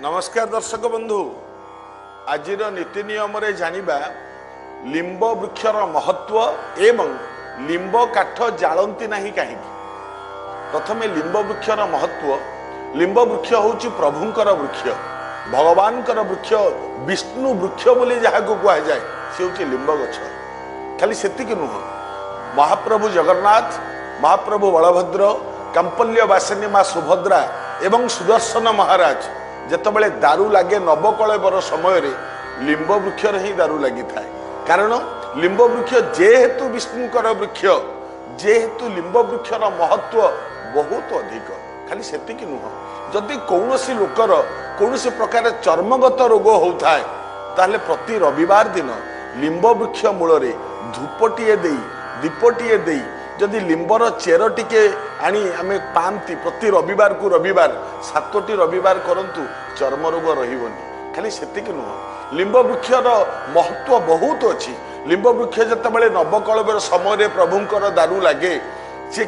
ନମସ୍କାର ଦର୍ଶକ ବନ୍ଧୁ, ଆଜିର ନୀତି ନିୟମରେ ଜାଣିବା ଲିମ୍ବ ବୃକ୍ଷର ମହତ୍ଵ ଏବଂ ଲିମ୍ବ କାଠ ଜାଳନ୍ତି ନାହିଁ କାହିଁକି। ପ୍ରଥମେ ଲିମ୍ବ ବୃକ୍ଷର ମହତ୍ଵ। ଲିମ୍ବ ବୃକ୍ଷ ହେଉଛି ପ୍ରଭୁଙ୍କର ବୃକ୍ଷ, ଭଗବାନଙ୍କର ବୃକ୍ଷ, ବିଷ୍ଣୁ ବୃକ୍ଷ ବୋଲି ଯାହାକୁ କୁହାଯାଏ ସେ ହେଉଛି ଲିମ୍ବ ଗଛ। ଖାଲି ସେତିକି ନୁହଁ, ମହାପ୍ରଭୁ ଜଗନ୍ନାଥ, ମହାପ୍ରଭୁ ବଳଭଦ୍ର, କାମ୍ପଲ୍ୟ ବାସିନୀ ମା ସୁଭଦ୍ରା ଏବଂ ସୁଦର୍ଶନ ମହାରାଜ ଯେତେବେଳେ ଦାରୁ ଲାଗେ ନବକଳେବର ସମୟରେ ଲିମ୍ବ ବୃକ୍ଷରେ ହିଁ ଦାରୁ ଲାଗିଥାଏ। କାରଣ ଲିମ୍ବ ବୃକ୍ଷ ଯେହେତୁ ବିଷ୍ଣୁଙ୍କର ବୃକ୍ଷ, ଯେହେତୁ ଲିମ୍ବ ବୃକ୍ଷର ମହତ୍ଵ ବହୁତ ଅଧିକ। ଖାଲି ସେତିକି ନୁହଁ, ଯଦି କୌଣସି ଲୋକର କୌଣସି ପ୍ରକାର ଚର୍ମଗତ ରୋଗ ହେଉଥାଏ ତାହେଲେ ପ୍ରତି ରବିବାର ଦିନ ଲିମ୍ବ ବୃକ୍ଷ ମୂଳରେ ଧୂପଟିଏ ଦେଇ, ଦୀପଟିଏ ଦେଇ ଯଦି ଲିମ୍ବର ଚେର ଟିକେ ଆଣି ଆମେ ପାଆନ୍ତି ପ୍ରତି ରବିବାରକୁ ରବିବାର 7ଟି ରବିବାର କରନ୍ତୁ, ଚର୍ମ ରୋଗ ରହିବନି। ଖାଲି ସେତିକି ନୁହଁ, ଲିମ୍ବ ବୃକ୍ଷର ମହତ୍ଵ ବହୁତ ଅଛି। ଲିମ୍ବ ବୃକ୍ଷ ଯେତେବେଳେ ନବକଳେବର ସମୟରେ ପ୍ରଭୁଙ୍କର ଦାରୁ ଲାଗେ, ସେ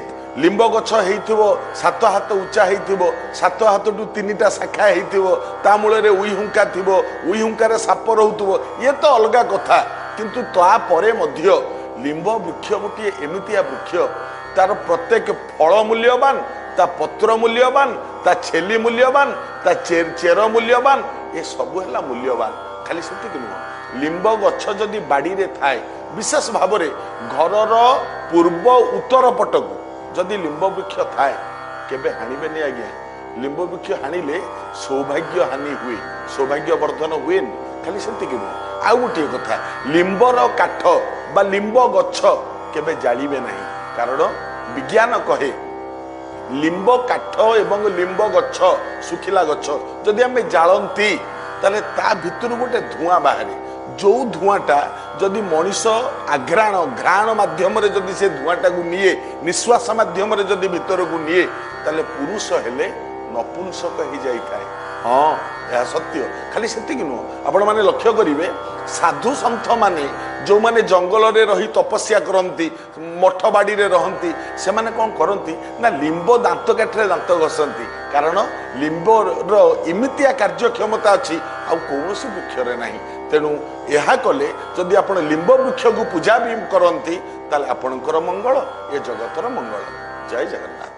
ଲିମ୍ବ ଗଛ ହେଇଥିବ 7 ହାତ ଉଚ୍ଚା ହେଇଥିବ, 7 ହାତଠୁ 3ଟା ଶାଖା ହେଇଥିବ, ତା ମୂଳରେ ଉଇହୁଙ୍କା ଥିବ, ଉଇହୁଙ୍କାରେ ସାପ ରହୁଥିବ, ଇଏ ତ ଅଲଗା କଥା। କିନ୍ତୁ ତାପରେ ମଧ୍ୟ ଲିମ୍ବ ବୃକ୍ଷ ଗୋଟିଏ ଏମିତିଆ ବୃକ୍ଷ, ତାର ପ୍ରତ୍ୟେକ ଫଳ ମୂଲ୍ୟବାନ, ତା ପତ୍ର ମୂଲ୍ୟବାନ, ତା ଛେଲି ମୂଲ୍ୟବାନ, ତା ଚେର ମୂଲ୍ୟବାନ, ଏସବୁ ହେଲା ମୂଲ୍ୟବାନ। ଖାଲି ସେତିକି ନୁହଁ, ଲିମ୍ବ ଗଛ ଯଦି ବାଡ଼ିରେ ଥାଏ, ବିଶେଷ ଭାବରେ ଘରର ପୂର୍ବ ଉତ୍ତର ପଟକୁ ଯଦି ଲିମ୍ବ ବୃକ୍ଷ ଥାଏ, କେବେ ହାଣିବେନି ଆଜ୍ଞା। ଲିମ୍ବ ବୃକ୍ଷ ହାଣିଲେ ସୌଭାଗ୍ୟ ହାନି ହୁଏ, ସୌଭାଗ୍ୟ ବର୍ଦ୍ଧନ ହୁଏନି। ଖାଲି ସେତିକି ନୁହଁ, ଆଉ ଗୋଟିଏ କଥା, ଲିମ୍ବର କାଠ ବା ଲିମ୍ବ ଗଛ କେବେ ଜାଳିବେ ନାହିଁ। କାରଣ ବିଜ୍ଞାନ କହେ ଲିମ୍ବ କାଠ ଏବଂ ଲିମ୍ବ ଗଛ, ଶୁଖିଲା ଗଛ ଯଦି ଆମେ ଜାଳନ୍ତି ତାହେଲେ ତା ଭିତରୁ ଗୋଟେ ଧୂଆଁ ବାହାରେ, ଯେଉଁ ଧୂଆଁଟା ଯଦି ମଣିଷ ଆଘ୍ରାଣ ଘ୍ରାଣ ମାଧ୍ୟମରେ ଯଦି ସେ ଧୂଆଁଟାକୁ ନିଏ, ନିଶ୍ୱାସ ମାଧ୍ୟମରେ ଯଦି ଭିତରକୁ ନିଏ, ତାହେଲେ ପୁରୁଷ ହେଲେ ନପୁଂସକ ହେଇଯାଇଥାଏ। ହଁ, ଏହା ସତ୍ୟ। ଖାଲି ସେତିକି ନୁହଁ, ଆପଣମାନେ ଲକ୍ଷ୍ୟ କରିବେ ସାଧୁ ସନ୍ଥମାନେ ଯେଉଁମାନେ ଜଙ୍ଗଲରେ ରହି ତପସ୍ୟା କରନ୍ତି, ମଠ ବାଡ଼ିରେ ରହନ୍ତି, ସେମାନେ କ'ଣ କରନ୍ତି ନା ଲିମ୍ବ ଦାନ୍ତ କାଠିରେ ଦାନ୍ତ ଘଷନ୍ତି। କାରଣ ଲିମ୍ବର ଏମିତିଆ କାର୍ଯ୍ୟକ୍ଷମତା ଅଛି ଆଉ କୌଣସି ବୃକ୍ଷରେ ନାହିଁ। ତେଣୁ ଏହା କଲେ ଯଦି ଆପଣ ଲିମ୍ବ ବୃକ୍ଷକୁ ପୂଜା ବି କରନ୍ତି ତାହେଲେ ଆପଣଙ୍କର ମଙ୍ଗଳ, ଏ ଜଗତର ମଙ୍ଗଳ। ଜୟ ଜଗନ୍ନାଥ।